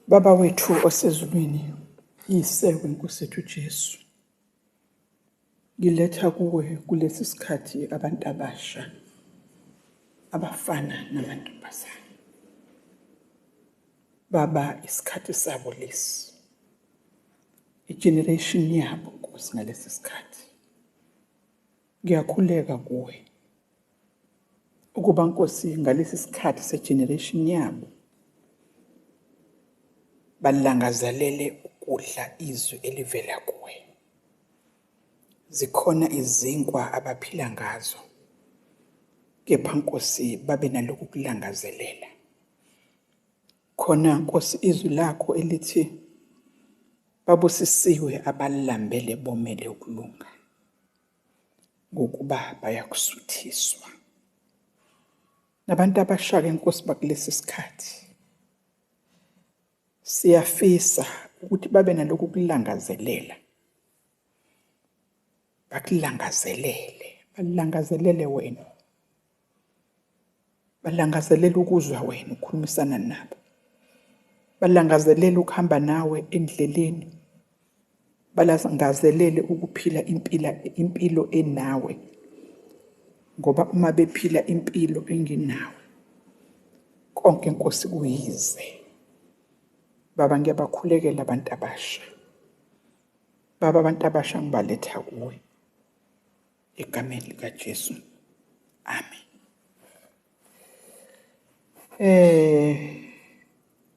Baba wethu osezulwini, Yise weNkosi yethu Jesu, ngiletha kuwe kulesi sikhathi abantu abasha, abafana namantombazane. Baba, isikhathi sabo lesi, igeneration yabo, Nkosi, ngalesi sikhathi. Ngiyakhuleka kuwe ukuba, Nkosi, ngalesi sikhathi segeneration yabo balangazelele ukudla izwi elivela kuwe. Zikhona izinkwa abaphila ngazo, kepha, Nkosi, babe nalokhu kulangazelela. Khona, Nkosi, izwi lakho elithi babusisiwe abalambele bomele ukulunga, ngokuba bayakusuthiswa. Nabantu abasha-ke, Nkosi, bakulesi sikhathi, siyafisa ukuthi babe nalokhu kulangazelela, bakulangazelele, balangazelele wena, balangazelele ukuzwa wena ukhulumisana nabo, balangazelele ukuhamba nawe endleleni, balangazelele ukuphila impilo enawe, ngoba uma bephila impilo engenawe konke, Nkosi, kuyize. Baba, ngiyabakhulekela abantu abasha. Baba, abantu abasha ngibaletha kuwe egameni likaJesu, amen.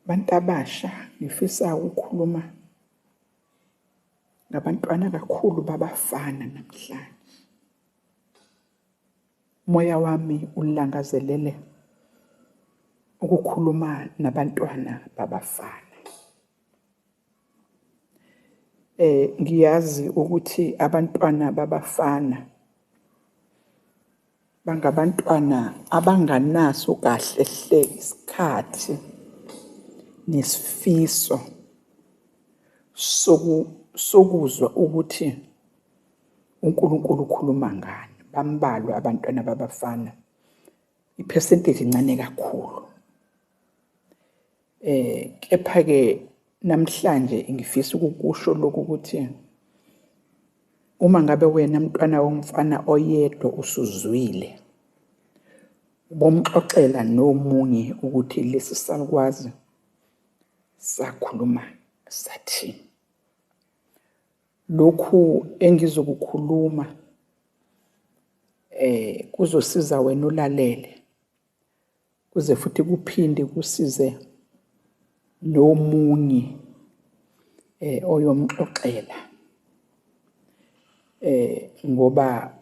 Bantu abasha, ngifisa ukukhuluma ngabantwana kakhulu babafana namhlanje. Umoya wami ulangazelele ukukhuluma nabantwana babafana. Ngiyazi ukuthi abantwana babafana bangabantwana abanganaso kahle hle isikhathi nesifiso sokuzwa ukuthi uNkulunkulu ukhuluma ngani. Bambalwa abantwana babafana, ipercentage incane kakhulu. Kepha-ke namhlanje ngifisa ukukusho lokhu ukuthi uma ngabe wena mntwana womfana oyedwa usuzwile, ubomxoxela nomunye ukuthi lesi salukwazi sakhuluma sathini. Lokhu engizokukhuluma kuzosiza wena ulalele, kuze futhi kuphinde kusize nomunye oyomxoxela, ngoba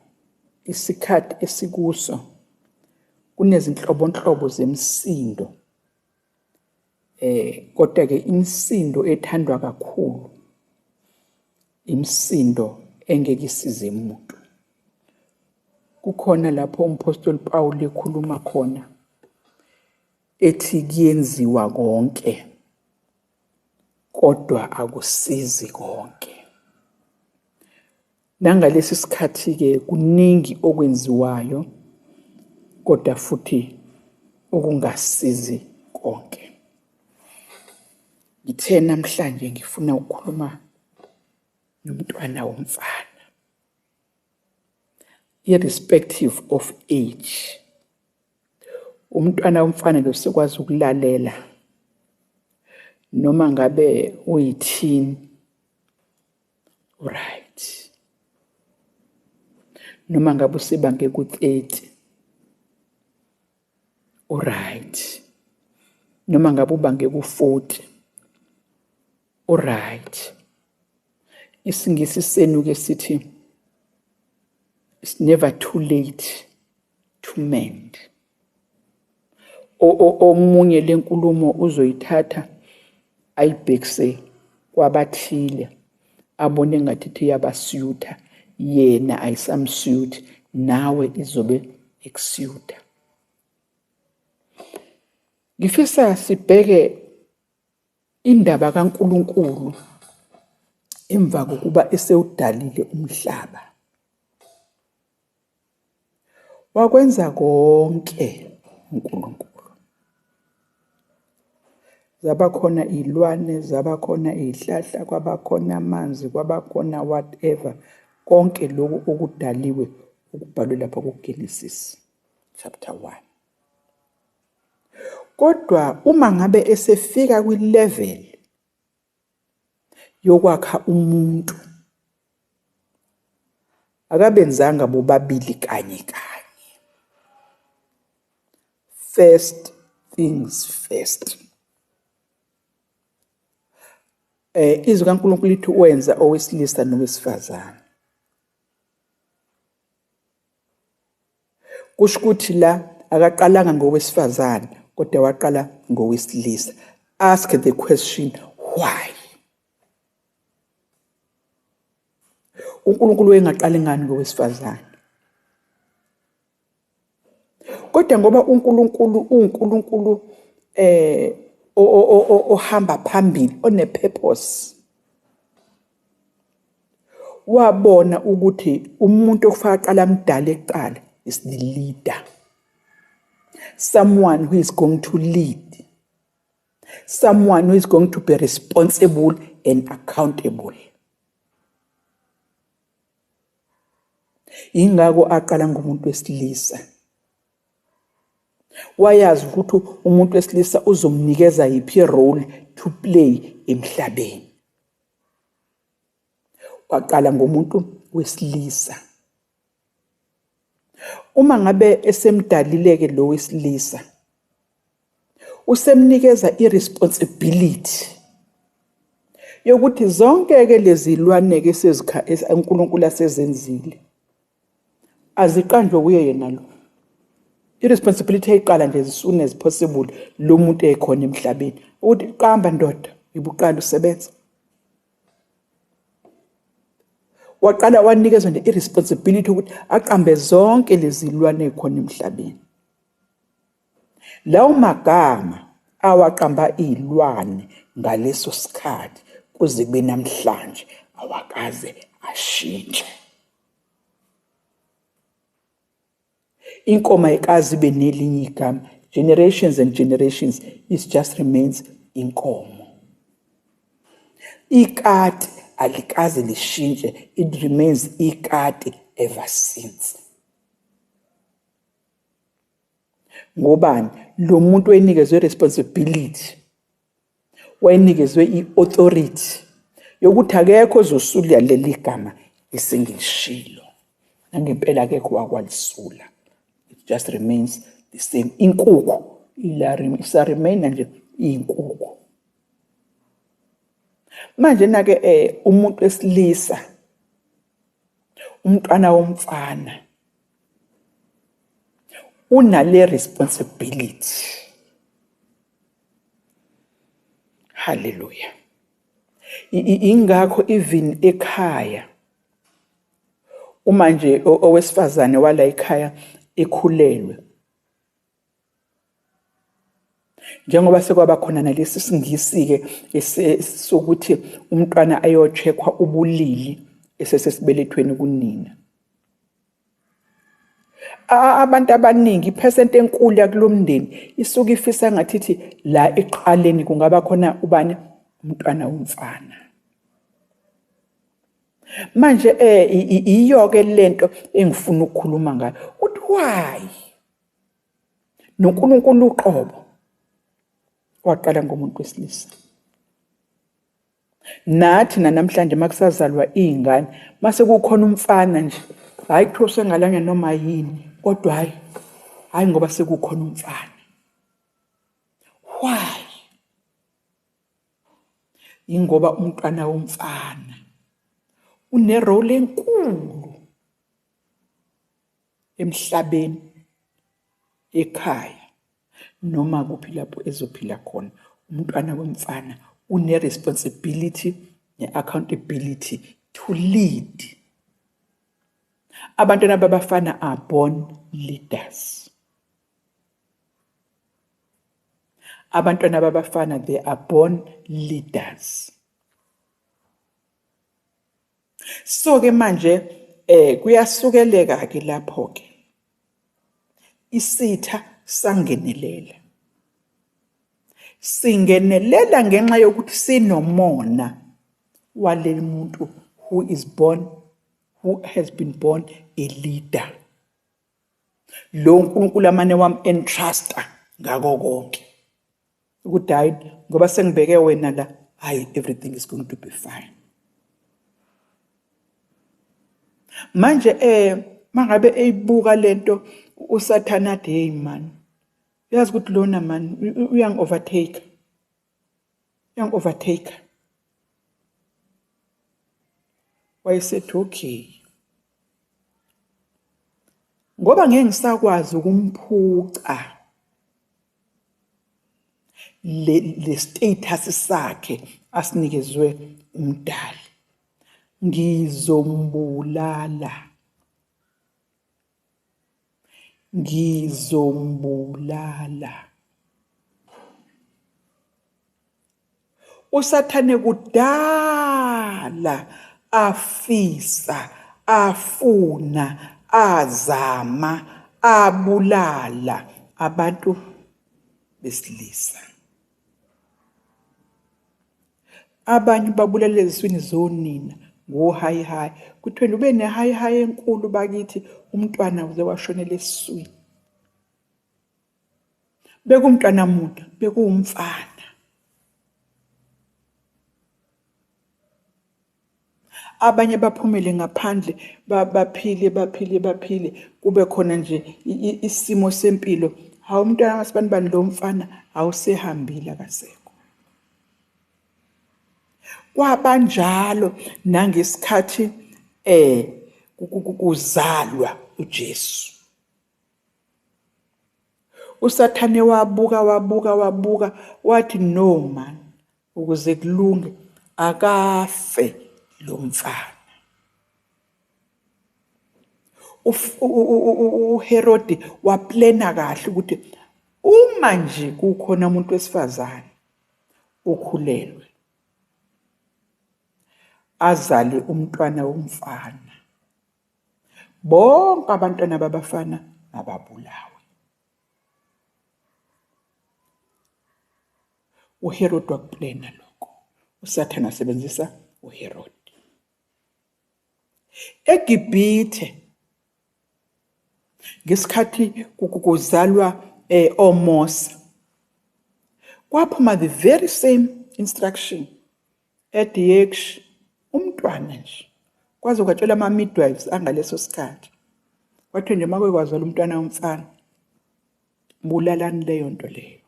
isikhathi esikuso kunezinhlobonhlobo zemisindo, kodwa ke imisindo ethandwa kakhulu imisindo engeke isize umuntu. Kukhona lapho umphostoli Paul ekhuluma khona ethi kuyenziwa konke kodwa akusizi konke. Nangalesi sikhathi-ke kuningi okwenziwayo kodwa futhi okungasizi konke. Ngithe namhlanje ngifuna ukukhuluma nomntwana womfana, irrespective of age. Umntwana womfana lo sekwazi ukulalela noma ngabe uyi-teen, right, noma ngabe usebange ku-30, uright, noma ngabe ubange ku-40, uright. IsiNgisi senu ke sithi it's never too late to mend. Omunye lenkulumo uzoyithatha ayibhekise kwabathile, abone ngathi ithi iyabasiyutha, yena ayisamsiyuthi, nawe izobe ikusiyutha. Ngifisa sibheke indaba kaNkulunkulu emva kokuba esewudalile umhlaba. Wakwenza konke uNkulunkulu. Zaba khona iy'lwane, zaba khona iy'hlahla, kwaba khona amanzi, kwaba khona whatever. Konke lokhu okudaliwe okubhalwe lapha kuGenesis chapter 1. Kodwa uma ngabe esefika kwi-level yokwakha umuntu, akabenzanga bobabili kanye kanye. First things first. Izwi kaNkulunkulu lithi wenza owesilisa nowesifazane. Kusho ukuthi la akaqalanga ngowesifazane kodwa waqala ngowesilisa. Ask the question why? UNkulunkulu wayengaqali ngani ngowesifazane? Kodwa ngoba uNkulunkulu uwuNkulunkulu ohamba phambili, one-purpose, wabona ukuthi umuntu okufanele aqale amdale kuqala is the leader. Someone who is going to lead. Someone who is going to be responsible and accountable. Yingakho aqala ngomuntu wesilisa. Wayazi ukuthi umuntu wesilisa uzomnikeza yiphi role to play emhlabeni. Waqala ngomuntu wesilisa. Uma ngabe esemdalile-ke lo wesilisa, usemnikeza i-responsibility yokuthi zonke-ke lezi zilwane-ke uNkulunkulu asezenzile aziqanjwe kuye yena lo. I-responsibility eyiqala nje as soon as possible lo muntu ekhona emhlabeni ukuthi qamba ndoda, ibuqala usebenza. Waqala wanikezwa nje i-responsibility ukuthi aqambe zonke lezi zilwane ezikhona emhlabeni. Lawo magama awaqamba iy'lwane ngaleso sikhathi kuze kube namhlanje awakaze ashintshe. Inkomo ayikaze ibe nelinye igama. Generations and generations, it just remains inkomo. Ikati alikaze lishintshe, it remains ikati ever since. Ngobani? Lo muntu wayenikezwe responsibility, wayenikezwe i-authority yokuthi akekho ozosula leli gama esengilishilo. Nangempela akekho wakwalisula. It just remains the same. Inkukhu isa-remaina nje iyinkukhu. Manje na-ke umuntu wesilisa, umntwana womfana unale responsibility. Hallelujah. Ingakho even ekhaya uma nje owesifazane wala ekhaya ekhulelwe, njengoba sekwaba khona nalesi singisi-ke sokuthi umntwana ayocheckwa ubulili esesesibelethweni kunina. Abantu abaningi, iphesenti enkulu yakulo mndeni isuke ifisa ngathi ithi la ekuqaleni kungaba khona ubani, umntwana womfana. Manje iyo-ke lento engifuna ukukhuluma ngayo, ukuthi why noNkulunkulu uqobo waqala ngomuntu wesilisa. Nathi nanamhlanje makusazalwa iy'ngane, mase kukhona umfana nje, hhayi kuthiwa usengalanywa noma yini, kodwa hhayi, hhayi ngoba sekukhona umfana. Why? Yingoba umntwana womfana une-role enkulu emhlabeni, ekhaya, noma kuphi lapho ezophila khona. Umntwana womfana une-responsibility ne-accountability to lead. Abantwana babafana are born leaders. Abantwana babafana, they are born leaders. So ke manje kuyasukeleka ke lapho ke isitha sangenelela. Singenelela ngenxa yokuthi sinomona waleli muntu who is born, who has been born a leader. Lo uNkulunkulu amane wam entrusta ngako konke. Ukuthi hayi ngoba sengibeke wena la, hayi everything is going to be fine. Manje mangabe eyibuka lento uSathana athi hey man, uyazi ukuthi lona man uyangi overtake. Uyangi overtake. Wayesethi okay. Ngoba ngeke ngisakwazi ukumphuca le status sakhe asinikezwe umdali, ngizombulala, ngizombulala. uSathane kudala afisa, afuna, azama, abulala abantu besilisa. Abanye babulala eziswini zonina ngohayi hayi. Kuthiwe ube nehayi hayi enkulu bakithi, umntwana uze washonela esiswini. Bekumntwana muntu, bekuwumfana. Abanye baphumele ngaphandle, baphile, baphile, baphile, kube khona nje isimo sempilo. Hawu umntwana wasibanibani lo mfana awusehambile akasekho. Kwabanjalo nangesikhathi kuzalwa uJesu. uSathane wabuka, wabuka, wabuka, wathi no man, ukuze kulunge akafe lo mfana. uHerodi waplena kahle ukuthi uma nje kukhona umuntu wesifazane ukhulelwe azale umntwana womfana, bonke abantwana babafana mababulawe. uHerod wakuplena lokho. uSathane wasebenzisa uHerod. eGibhithe ngesikhathi kuzalwa oMose, kwaphuma the very same instruction eDieksh, umntwana nje kwaze kwatshelwa ama midwives angaleso sikhathi, kwathiwa nje make kwazalwa umntwana womfana bulalani leyo nto leyo.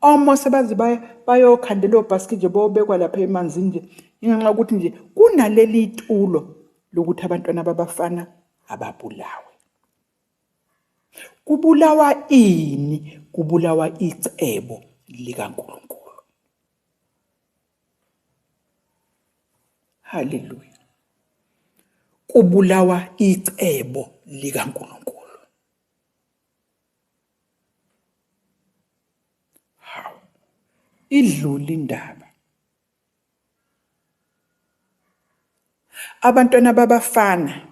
OMose baze bayokhandela obhasikidi nje bobekwa lapha emanzini nje, ingenxa yokuthi nje kunaleli itulo lokuthi abantwana babafana ababulawe. Kubulawa ini? Kubulawa icebo likaNkulunkulu. Haleluya. Kubulawa icebo likaNkulunkulu. Hawu, idlula indaba. Abantwana babafana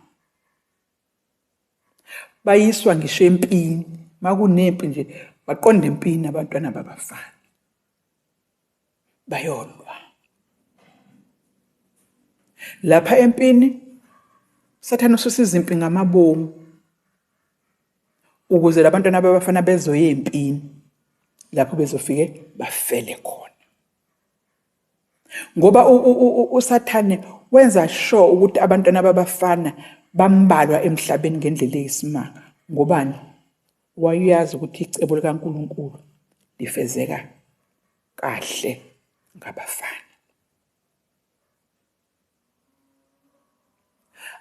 bayiswa ngisho empini, makunempi nje baqonda empini abantwana babafana bayolwa. Lapha empini Sathane ususa izimpi ngamabomu ukuze labantwana babafana bezoya empini lapho bezofike bafele khona. Ngoba uSathane wenza sure ukuthi abantwana babafana bambalwa emhlabeni ngendlela eyisimanga. Ngobani? Wayeyazi ukuthi icebo likaNkulunkulu lifezeka kahle ngabafana.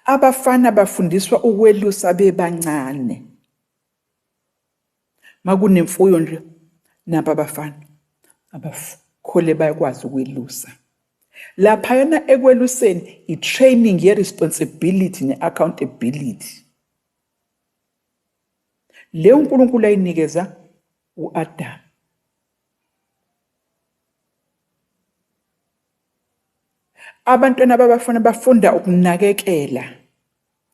Abafana bafundiswa ukwelusa bebancane. Makunemfuyo nje napa abafana abakhole bayakwazi ukwelusa. Laphayana ekweluseni i-training ye-responsibility ne-accountability le uNkulunkulu ayinikeza u-Adam. Abantwana babafana bafunda ukunakekela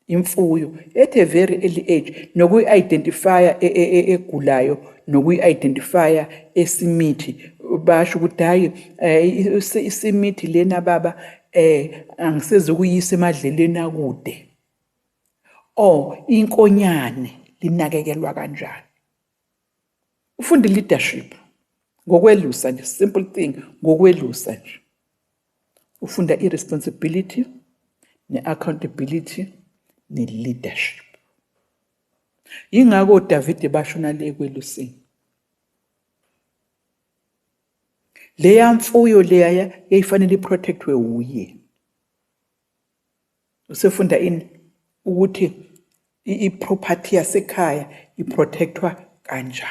imfuyo at a very early age, nokuyi-identifya egulayo, nokuyi-identifya esimithi. Basho ukuthi hhayi, isimithi lena baba, angisezukuyisa emadlelweni akude. Or inkonyane linakekelwa kanjani. Ufunda leadership ngokwelusa nje, simple thing, ngokwelusa nje. Ufunda i-responsibility ne-accountability ne-leadership. Yingakho uDavide bashona le ekweluseni. Leya mfuyo leya yayifanele iprotectwe wuye. Usefunda ini? Ukuthi i-property yasekhaya iprotectwa kanjani.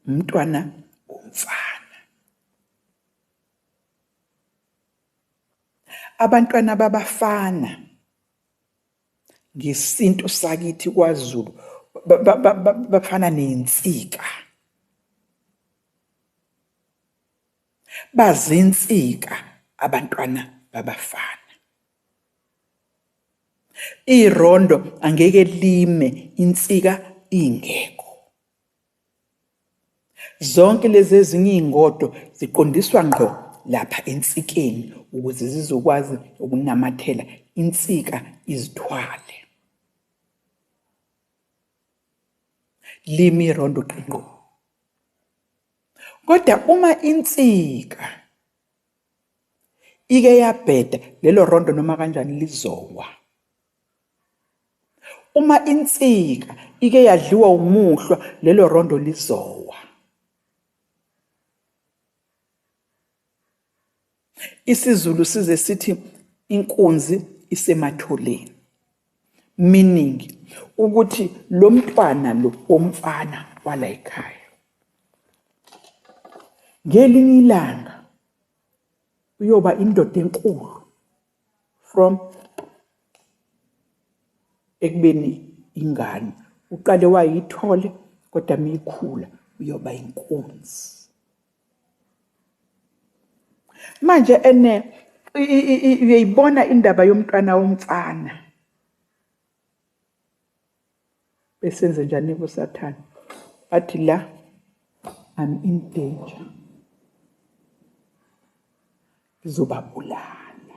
Umntwana umfana. Abantwana babafana ngesintu sakithi kwaZulu bafana nensika. Bazinsika abantwana babafana. Irondo angeke lime insika ingekho. Zonke lezi ezinye iy'ngodo ziqondiswa ngqo lapha ensikeni ukuze zizokwazi ukunamathela, insika izithwale. Limi irondo qinqo. Kodwa uma insika ike yabheda, lelo rondo noma kanjani lizowa. Uma insika ike yadliwa umuhlwa, lelo rondo lizowa. IsiZulu size sithi inkunzi isematholeni, meaning ukuthi lo mntwana lo womfana wala ekhaya ngelinye ilanga uyoba indoda enkulu from ekubeni ingane. Uqale wayithole, kodwa miyikhula uyoba inkunzi. Manje ene uyayibona indaba yomntwana womfana. Besenze njani kuSathane? Bathi la, I'm in danger. Ngizobabulala.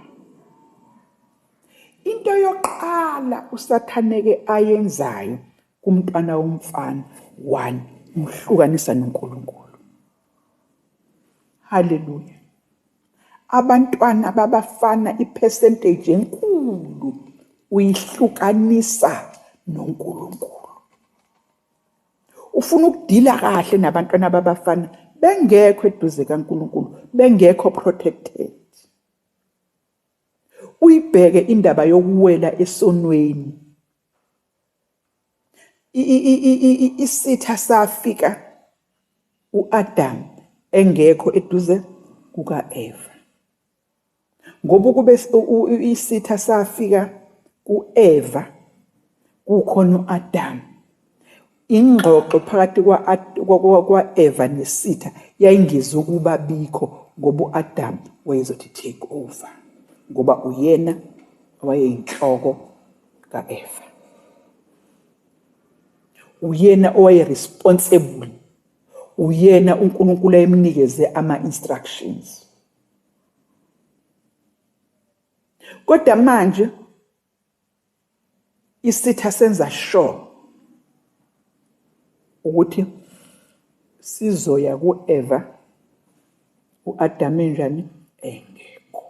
Into yokuqala uSathane ke ayenzayo kumntwana womfana, one, umhlukanisa noNkulunkulu. Haleluya. Abantwana babafana ipercentage enkulu uyihlukanisa noNkulunkulu. Ufuna ukudila kahle nabantwana babafana bengekho eduze kaNkulunkulu, bengekho protected. Uyibheke indaba yokuwela esonweni. Isitha safika uAdam engekho eduze kukaEva. Ngoba ukube isitha safika kuEva kukhona uAdam, ingxoxo phakathi kwaEva nesitha yayingezukuba bikho, ngoba uAdam wayezothi take over, ngoba uyena owayeyinhloko kaEva, uyena owaye responsible, uyena uNkulunkulu ayemnikeze ama instructions. Kodwa manje isitha senza sure ukuthi sizoya kuEva uAdam enjani engekho.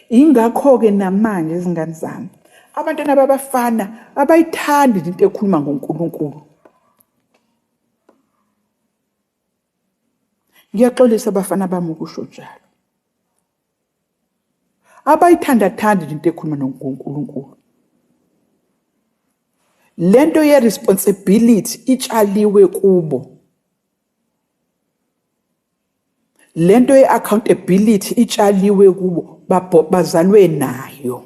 Ingakho-ke namanje izingane zami, abantwana babafana abayithandi into ekhuluma ngoNkulunkulu. Ngiyaxolisa abafana bami ukusho njalo. Abayithandathandi into ekhuluma ngoNkulunkulu. Lento ye-responsibility itshaliwe kubo. Lento ye-accountability itshaliwe kubo, bazalwe nayo.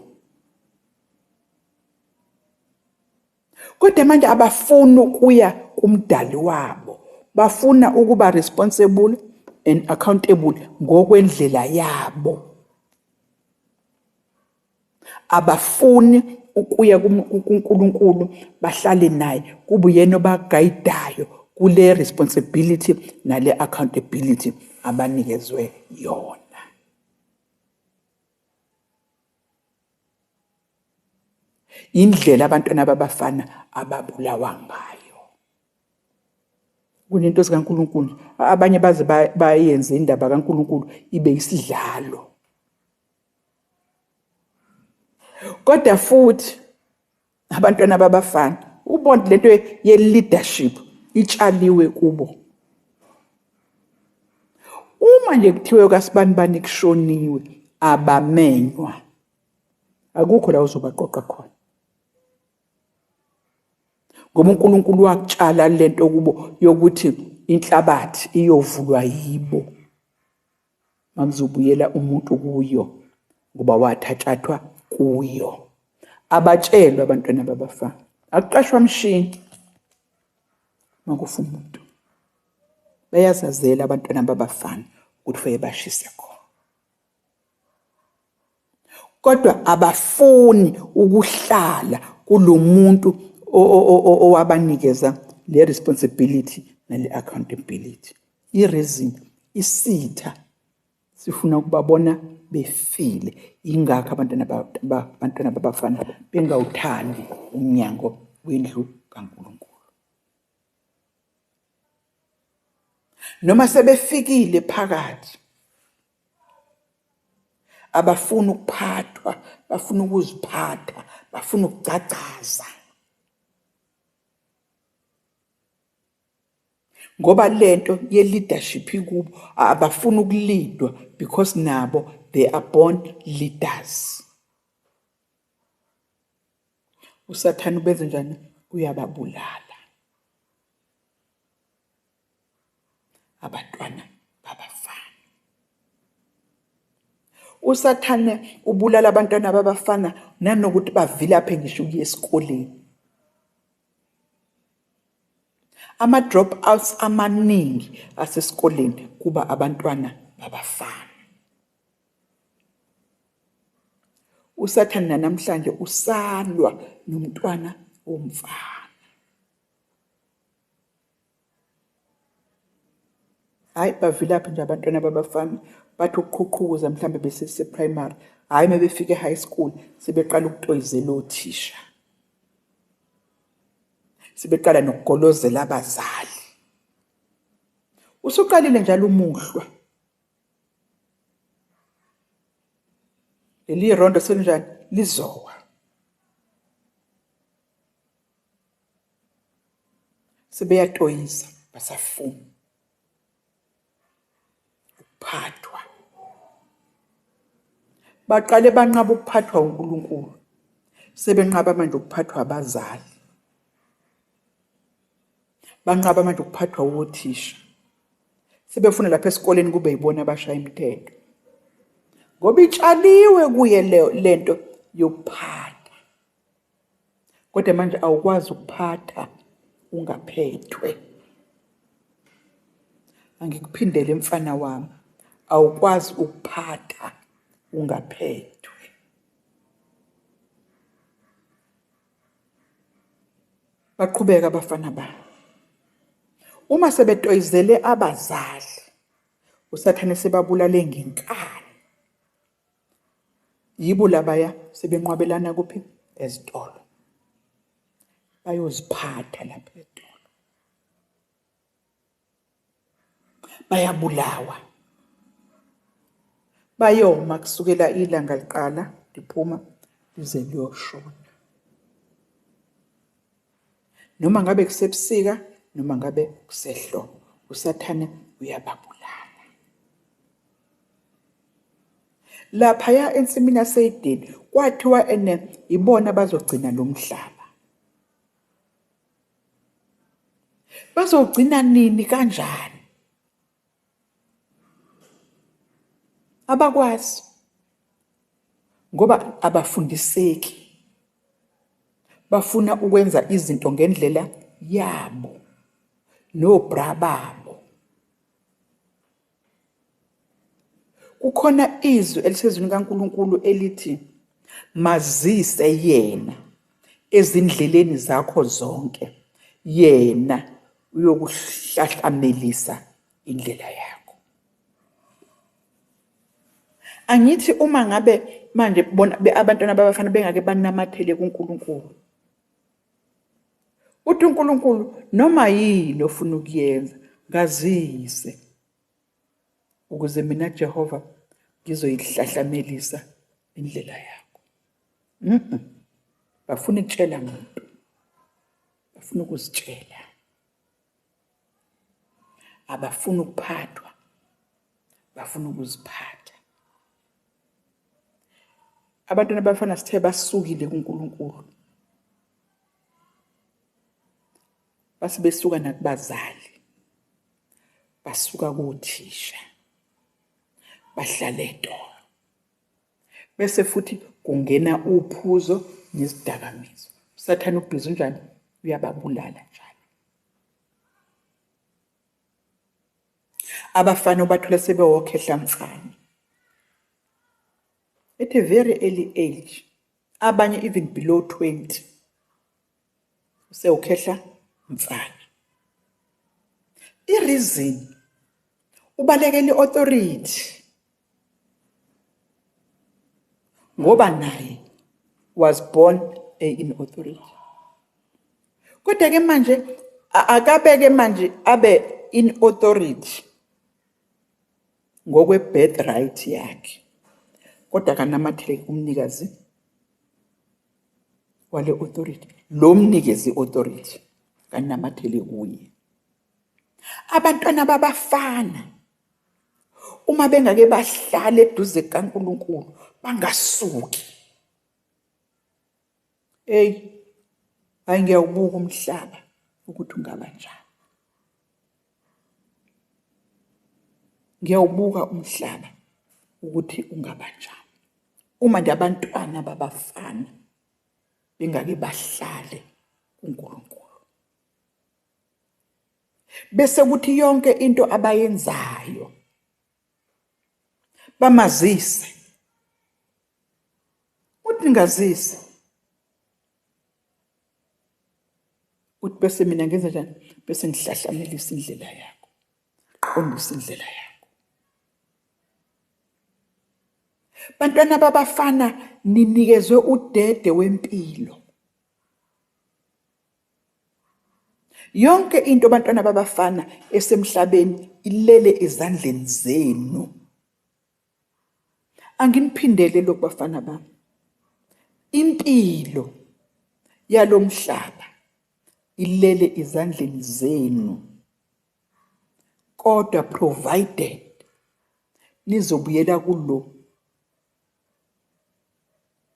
Kodwa manje abafuni ukuya kumdali wabo, bafuna ukuba responsible and accountable ngokwendlela yabo. Abafuni ukuya kuNkulunkulu bahlale naye, kube uyena obagayidayo kule responsibility nale accountability abanikezwe yona. Indlela abantwana babafana ababulawa ngayo. Kunento zikaNkulunkulu, abanye baze bayenze indaba kaNkulunkulu ibe isidlalo. Kodwa futhi abantwana babafana ubona lento ye leadership itshaliwe kubo. Uma nje kuthiwe kaSibanibani kushoniwe, abamenywa, akukho la uzobaqoqa khona, ngoba uNkulunkulu wakutshala lento kubo yokuthi inhlabathi iyovulwa yibo makuzobuyela umuntu kuyo, ngoba wathatshathwa kuyo. Abatshelwa abantwana babafana, akuqashwa mshini makufa umuntu. Bayazazela abantwana babafana ukuthi fanele bashise khona, kodwa abafuni ukuhlala kulomuntu owabanikeza le responsibility nale accountability. I-reason, isitha sifuna ukubabona befile. Ingakho abantwana babafana bengawuthandi umnyango wendlu kaNkulunkulu. Noma sebefikile phakathi, abafuni ukuphathwa, bafuna ukuziphatha, bafuna ukugcagcaza. Ngoba lento ye leadership ikubo, abafuni ukulidwa because nabo they are born leaders. USathane ubenze njani? Uyababulala abantwana babafana. USathane ubulala abantwana babafana nanokuthi bavilaphe ngisho ukuya esikoleni. Ama-drop outs amaningi asesikoleni kuba abantwana babafana. USathane namhlanje usalwa nomntwana womfana. Hayi, bavilaphi nje abantwana babafana, bathi ukuqhuqhuza mhlambe besese primary. Hayi, mebefika e-high school sebeqala ukutoyizela othisha, sebeqala nokugolozela abazali. Usuqalile njalo umuhlwa, leli rondo selinjani lizowa. Sebeyatoyiza, basafuna ukuphathwa. Baqale banqaba ukuphathwa uNkulunkulu, sebenqaba manje ukuphathwa abazali, banqaba manje ukuphathwa wothisha. Sebefuna lapha esikoleni kube yibona abashaya imithetho, ngoba itshaliwe kuye lento yokuphatha. Kodwa manje awukwazi ukuphatha ungaphethwe. Angikuphindele mfana wami, awukwazi ukuphatha ungaphethwe. Baqhubeka abafana ba. Uma sebetoyizele abazali, uSathane sebabulale ngenkani. Yibo labaya sebenqwabelana kuphi? Ezitolo. Bayoziphatha lapha ezitolo. Bayabulawa. Bayoma kusukela ilanga liqala liphuma lize liyoshona. Noma ngabe kusebusika, noma ngabe kusehlobo, uSathane uyababulala. Laphaya ensimini yaseYideni kwathiwa ene ibona abazogcina lo mhlaba. Bazogcina nini kanjani? Abakwazi, ngoba abafundiseki. Bafuna ukwenza izinto ngendlela yabo nobra babo. Kukhona izwi elisezwini kaNkulunkulu elithi Mazise yena ezindleleni zakho zonke, yena uyokuhlahlamelisa indlela yakho. Angithi uma ngabe manje bona abantwana babafana bengake banamathele kuNkulunkulu, uthi uNkulunkulu noma yini ofuna ukuyenza ngazise, ukuze mina Jehova ngizoyihlahlamelisa indlela yakho. Bafuna ukutshela muntu, bafuna ukuzitshela, abafuni ukuphathwa, bafuna ukuziphatha. Abantwana abafana sithe basukile kuNkulunkulu, base besuka nakubazali, basuka kothisha, bahlala etolo, bese futhi kungena uphuzo nezidakamizwa. USathane ubhizi unjani? Uyababulala njalo. Abafana ubathola sebewokhehla mfana at a very early age, abanye even below 20 usewukhehla mfana. I-reason ubalekela i-authority ngoba naye was born in authority. Kodwa ke manje akabeke manje abe in authority ngokwe birthright yakhe, kodwa akanamathele kumnikazi wale authority, lo mnikezi authority kanamathele kuye. Abantwana babafana uma bengake bahlale eduze kukaNkulunkulu bangasuki. Hey, hayi, ngiyawubuka umhlaba ukuthi ungaba njani. Ngiyawubuka umhlaba ukuthi ungaba njani uma nje abantwana babafana bengake bahlale kuNkulunkulu, bese kuthi yonke into abayenzayo bamazise. Uthi ngazise, uthi bese mina ngenza njani? Bese ngihlahlamelisa indlela yakho, qondisa indlela yakho. Bantwana babafana, ninikezwe udede wempilo. Yonke into bantwana babafana esemhlabeni ilele ezandleni zenu. Anginiphindele lokhu bafana bami. Impilo yalomhlaba ilele ezandleni zenu, kodwa provided nizobuyela kulo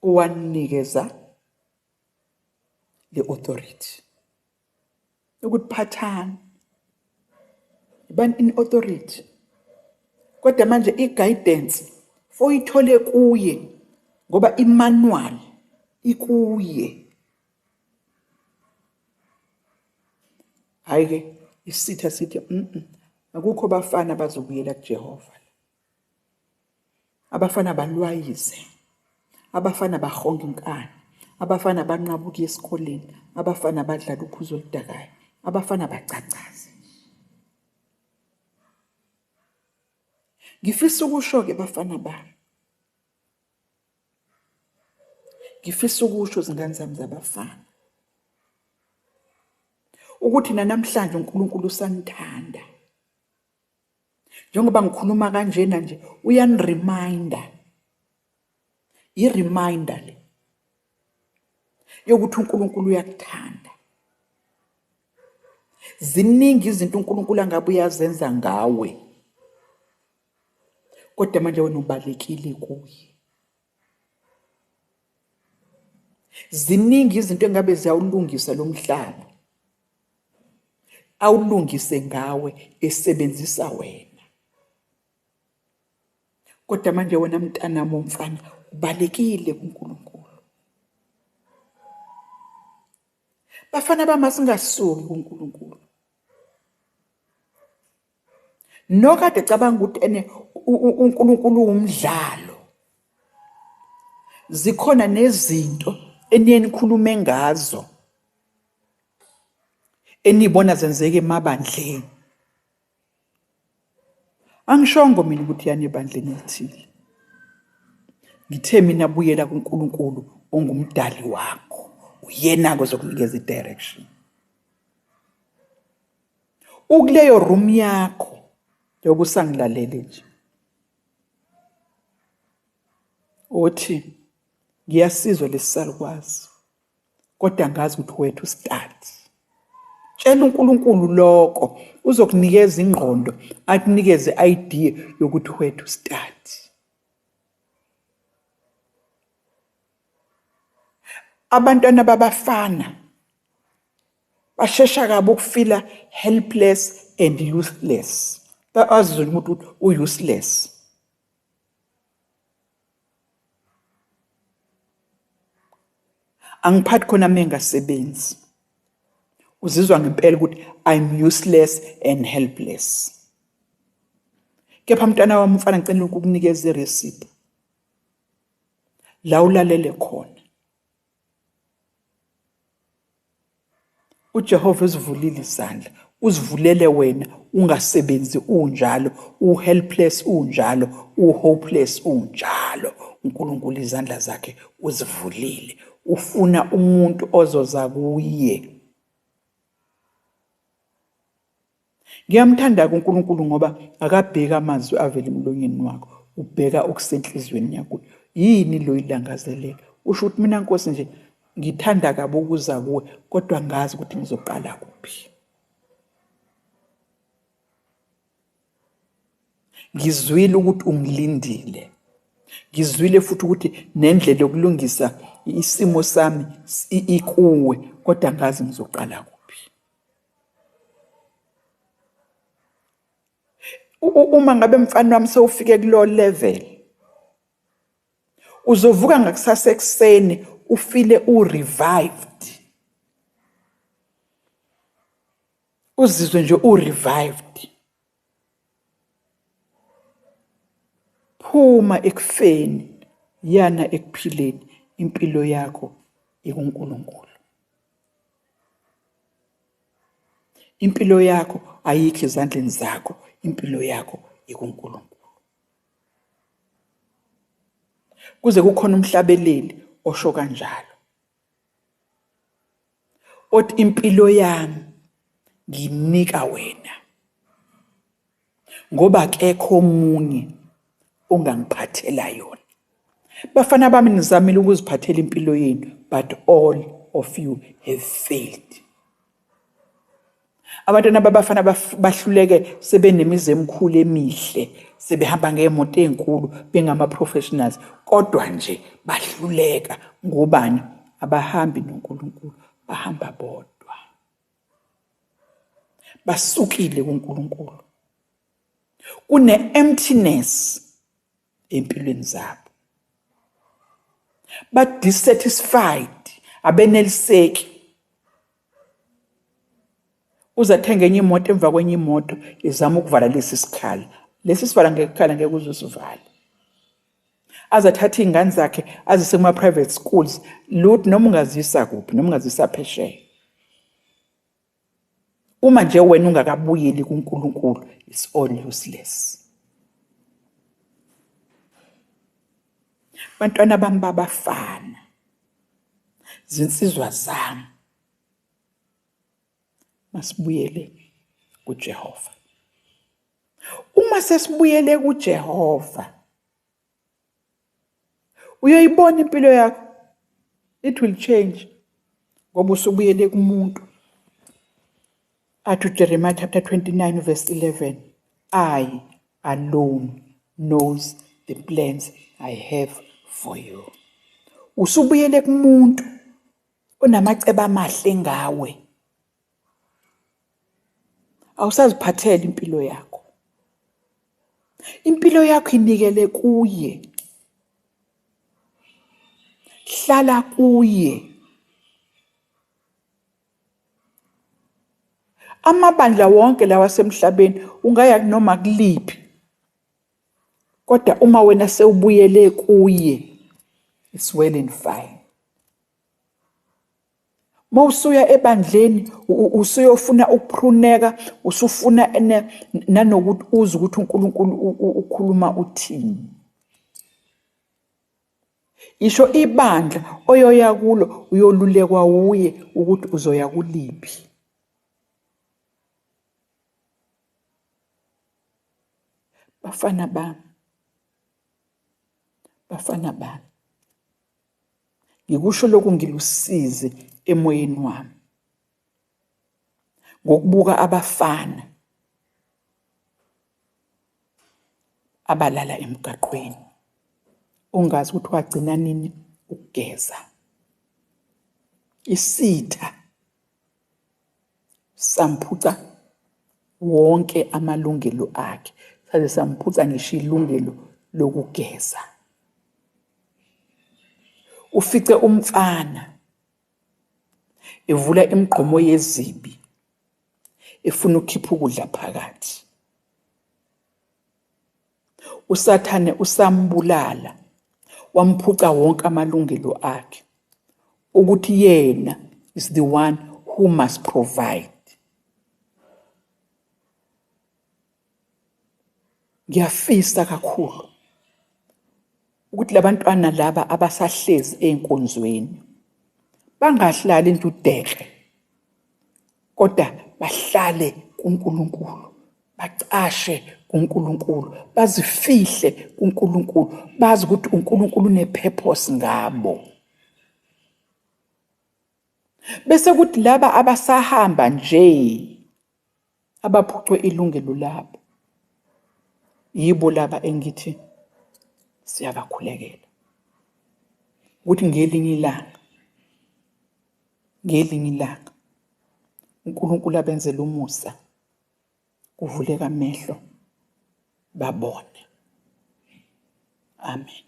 owanikeza le authority ukuthi phathani, ibani in authority. Kodwa manje i-guidance foyithole kuye, ngoba i-manual ikuye. Hayi ke, isitha sithi akukho bafana bazobuyela kuJehova. Abafana balwayize, abafana bahonga inkani, abafana banqabuka esikoleni, abafana badlala uphuzo oludakayo, abafana bacacaze. Ngifisa ukusho-ke bafana bami, ngifisa ukusho zingane zami zabafana ukuthi nanamhlanje uNkulunkulu usanithanda. Njengoba ngikhuluma kanjena nje uyani-reminder, i-reminder le yokuthi uNkulunkulu uyakuthanda. Ziningi izinto uNkulunkulu angabe uyazenza ngawe, kodwa manje wena ubalekile kuye. Ziningi izinto engabe ziyawulungisa lo mhlaba, awulungise ngawe esebenzisa wena, kodwa manje wena mntanami umfana ubalekile kuNkulunkulu. Bafana bami, asingasuki kuNkulunkulu. Nokade cabanga ukuthi ene uNkulunkulu umdlalo. Zikhona nezinto eniye nikhulume ngazo enibona zenzeka emabandleni. Angishongo mina ukuthi yani ebandleni elithile. Ngithe mina buyela kuNkulunkulu ongumdali wakho. Uyena-ke ozokunikeza i-direction. Ukuleyo room yakho njengoba usangilalele nje. Othi ngiyasizwa lesisalukwazi kodwa ngazi ukuthi wethu start. Tshela uNkulunkulu lokho, uzokunikeza ingqondo, akunikeze idea yokuthi wethu start. Abantwana babafana bashesha kabi ukufila helpless and useless. Bazizwe umuntu u-useless. Angiphathi khona mengasebenzi. Uzizwa ngempela ukuthi I'm useless and helpless. Kepha mntwana wami umfana ngicela ukukunikeza irecipe. La ulalele khona. uJehova uzivulile izandla, uzivulele wena ungasebenzi unjalo, uhelpless unjalo, uhopeless unjalo. uNkulunkulu izandla zakhe uzivulile, ufuna umuntu ozoza kuye. Ngiyamthanda uNkulunkulu ngoba akabheki amazwi avela emlonyeni wakho, ubheka okusenhliziyweni yakho. Yini lo ilangazelela? Usho ukuthi mina Nkosi nje ngithanda kabi ukuza kuwe kodwa ngazi ukuthi ngizoqala kuphi. Ngizwile ukuthi ungilindile. Ngizwile futhi ukuthi nendlela yokulungisa isimo sami ikuwe kodwa ngazi ngizoqala kuphi. Uma ngabe mfana wami sewufike kulo level uzovuka ngakusasa ekuseni ufile u-revived, uzizwe nje u-revived. Phuma ekufeni yana ekuphileni, impilo yakho ikuNkulunkulu. Impilo yakho ayikho ezandleni zakho, impilo yakho ikuNkulunkulu. Kuze kukhona umhlabeleli osho kanjalo. Othi impilo yami nginika wena. Ngoba akekho omunye ongangiphathela yona. Bafana bami nizamile ukuziphathela impilo yenu, but all of you have failed. Abantwana babafana bahluleke sebenemizi emikhulu emihle, sebehamba ngey'moto ey'nkulu, bengama-professionals, kodwa nje bahluleka ngobani? Abahambi noNkulunkulu, bahamba bodwa. Basukile kuNkulunkulu. Kune-emptiness empilweni zabo. Ba-dissatisfied, abeneliseki. Uze athenge enye imoto emva kwenye imoto izama ukuvala lesi sikhala. Lesi sivala ngekhala ngeke uze usivale. Aze athathe iy'ngane zakhe azise kuma-private schools, lutho noma ungazisa kuphi, noma ungazisa phesheya. Uma nje wena ungakabuyeli kuNkulunkulu, it's all useless. Bantwana bami babafana, zinsizwa zami, masibuyele kuJehova. Uma sesibuyele kuJehova, uyoyibona impilo yakho, it will change ngoba usubuyele kumuntu. Athi uJeremiah chapter 29 verse 11, I alone knows the plans I have for you. Usubuyele kumuntu onamacebo amahle ngawe. Awusaziphathela impilo yakho. Impilo yakho inikele kuye. Hlala kuye. Amabandla wonke lawa asemhlabeni ungaya kunoma kuliphi. Kodwa uma wena sewubuyele kuye, It's well and fine. Mawusuya ebandleni usuyofuna ukupruneka, usufuna nanokuthi uze ukuthi uNkulunkulu ukhuluma uthini. Isho ibandla oyoya kulo uyolulekwa wuye ukuthi uzoya kuliphi. Bafana bami, bafana bami, ngikusho lokhu ngilusizi emoyeni wami ngokubuka abafana abalala emgaqweni ungazi ukuthi wagcina nini ukugeza. Isitha samphuca wonke amalungelo akhe, saze samphuca ngisho ilungelo lokugeza. Ufice umfana evula imigqomo yezibi efuna ukukhipha ukudla phakathi. USathane usambulala, wamphuca wonke amalungelo akhe ukuthi yena is the one who must provide. Ngiyafisa kakhulu ukuthi labantwana laba abasahlezi ey'nkonzweni bangahlali into udekle, kodwa bahlale kuNkulunkulu, bacashe kuNkulunkulu, bazifihle kuNkulunkulu, bazi ukuthi uNkulunkulu une-purpose ngabo. Bese kuthi laba abasahamba nje abaphucwe ilungelo labo, yibo laba engithi siyabakhulekela ukuthi ngelinye ilanga, ngelinye ilanga uNkulunkulu abenzele umusa, kuvuleka amehlo babone. Amen.